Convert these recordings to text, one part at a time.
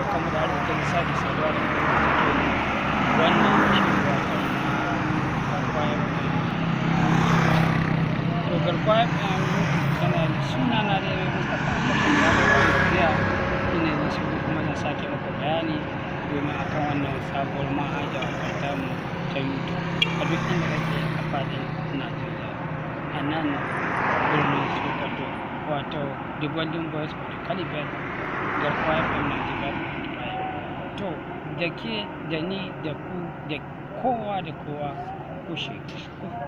Barkamu da arzikin sake saduwa da ku a cikin wannan shiri, wato Garkuwa FM. To, Garkuwa FM YouTube channel, suna na dai Mustapha Abubakar Yaro. Ina ne shigo kuma zan sake muku bayani domin akan wannan sabuwar manhaja, wato tamu ta YouTube, a duk inda kake a faɗin Najeriya, a nan birnin Sokoto, wato the Golden Voice of the Caliphate, Garkuwa FM 95.5. To, da ke da ni da ku da kowa da kowa, ku shi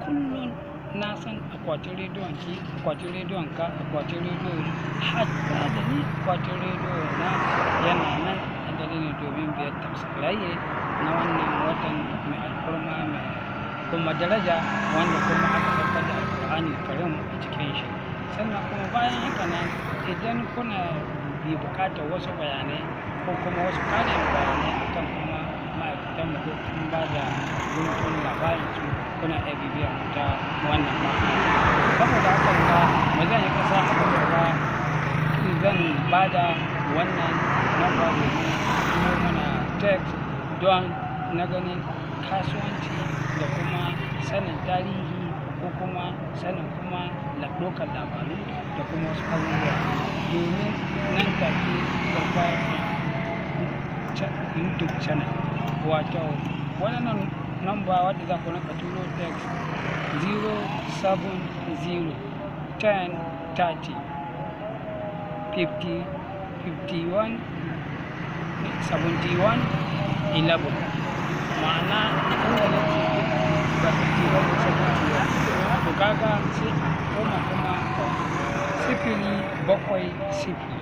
kullum na san akwatin rediyon ki, akwatin rediyon ka, akwatin rediyo, hatta da ni, akwatin rediyo na yana nan a dare ne domin biyar tafsirai na wannan watan mai alfarma, mai kuma daraja, wanda kuma aka saukar da Alkur'ani Karim a cikin shi. Sannan kuma bayan haka nan, idan kuna bi bukatar wasu bayanai ko kuma wasu ƙarin bayanai akan kuma ma'aikatan mu ko kuma ba da guntun labarin su, kuna iya bibiyar mu ta wannan manhaja. Saboda hakan ga, ba zan yi ƙasa a gwiwa ba, zan ba da wannan namba domin turo mana text don na ganin kasuwanci da kuma sanin tarihi ko kuma sanin kuma ɗaukar labaru da kuma wasu abubuwa, domin nan take Garkuwa YouTube channel. Wato wannan namba wadda za ku rinka turo text, 070 10 30 50 51 71 11. Ma'ana, inda na ce 50 ba 50 ba, 71. To, kaga sai a koma kuma 070,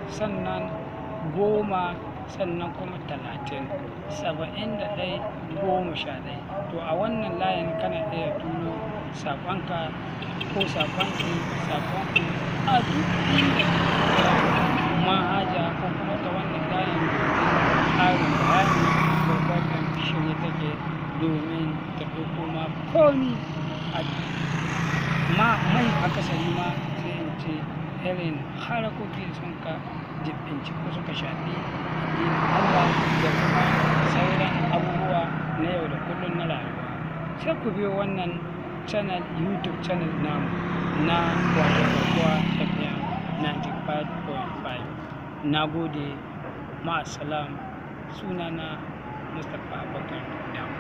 sannan 10, sannan kuma 30, 71, 11. To, a wannan layin kana iya turo saƙonka ko saƙonki, saƙonku, a duk inda manhaja ko kuma ta wannan layin domin ƙarin bayani. Garkuwa shirye take domin ta ɗauko ma komi a ma mai akasari ma, sai in ce irin harakoki da sun ka jibinci ko suka shafi addinin Allah da kuma sauran abubuwa na yau da kullum na rayuwa. Sai ku biyo wannan channel, YouTube channel namu na wato Garkuwa FM 95.5. Na gode, ma'asalam. Sunana Mustapha Abubakar Damo.